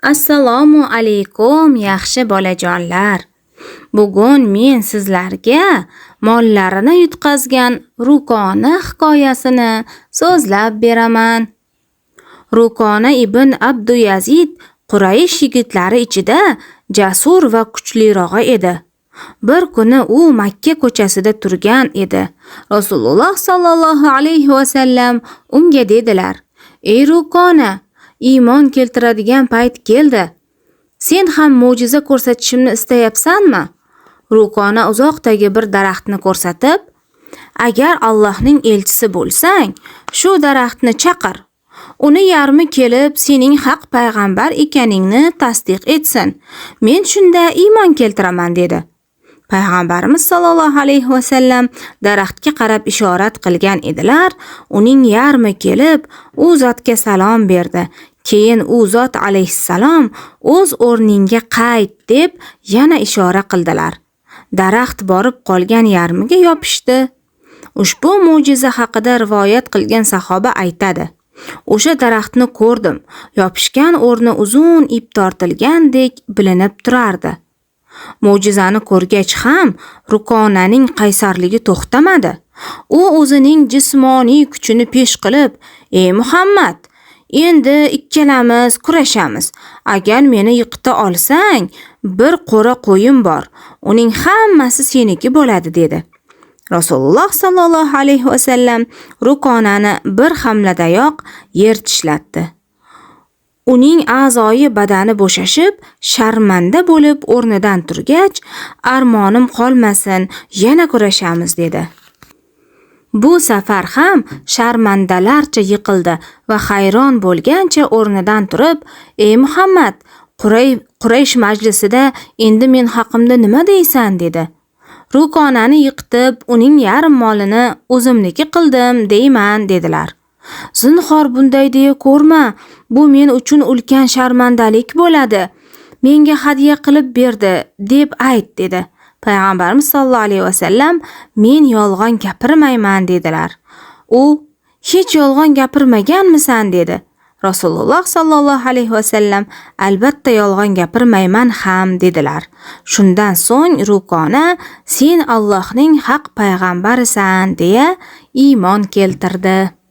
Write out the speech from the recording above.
Assalomu alaykum, yaxshi bolajonlar. Bugun men sizlarga mollarini yutqazgan Rukona hikoyasini so'zlab beraman. Rukona ibn Abduyazid Quraysh yigitlari ichida jasur va kuchlirog'i edi. Bir kuni u Makka ko'chasida turgan edi. Rasululloh sallallohu alayhi va sallam unga dedilar: "Ey Rukona, iymon keltiradigan payt keldi. Sen ham mo'jiza ko'rsatishimni istayapsanmi?" Rukona uzoqdagi bir daraxtni ko'rsatib, "Agar Allohning elchisi bo'lsang, shu daraxtni chaqir. Uni yarmi kelib sening haq payg'ambar ekaningni tasdiq etsin. Men shunda iymon keltiraman" dedi. Payg'ambarimiz sollallohu alayhi vasallam daraxtga qarab ishorat qilgan edilar. Uning yarmi kelib, u zotga salom berdi. Keyin u zot alayhissalom o'z o'rningga qayt deb yana ishora qildilar. Daraxt borib qolgan yarmiga yopishdi. Ushbu mo'jiza haqida rivoyat qilgan sahoba aytadi: "O'sha daraxtni ko'rdim. Yopishgan o'rni uzun ip tortilgandek bilinib turardi." Mo'jizani ko'rgach ham Rukonaning qaysarligi to'xtamadi. U o'zining jismoniy kuchini pesh qilib, "Ey Muhammad, endi ikkalamiz kurashamiz. Agar meni yiqita olsang, bir qo'ra qo'yim bor. Uning hammasi seniki bo'ladi" dedi. Rasululloh sallallohu alayhi vasallam Rukonani bir hamladayoq yer tishlatdi. Uning a'zoyi badani bo'shashib, sharmanda bo'lib o'rnidan turgach, "Armonim qolmasin, yana kurashamiz" dedi. Bu safar ham sharmandalarcha yiqildi va hayron bo'lgancha o'rnidan turib, "Ey Muhammad, Quraysh majlisida endi men haqimda nima deysan?" dedi. "Rukonani yiqitib, uning yarim molini o'zimniki qildim deyman" dedilar. "Zinhor bunday deya ko'rma, bu men uchun ulkan sharmandalik bo'ladi. Menga hadya qilib berdi deb ayt" dedi. Payg'ambarimiz sollallohu alayhi vasallam "Men yolg'on gapirmayman" dedilar. U "Hech yolg'on gapirmaganmisan?" dedi. Rasululloh sollallohu alayhi vasallam "Albatta yolg'on gapirmayman ham" dedilar. Shundan so'ng Rukona "Sen Allohning haq payg'ambarisan" deya iymon keltirdi.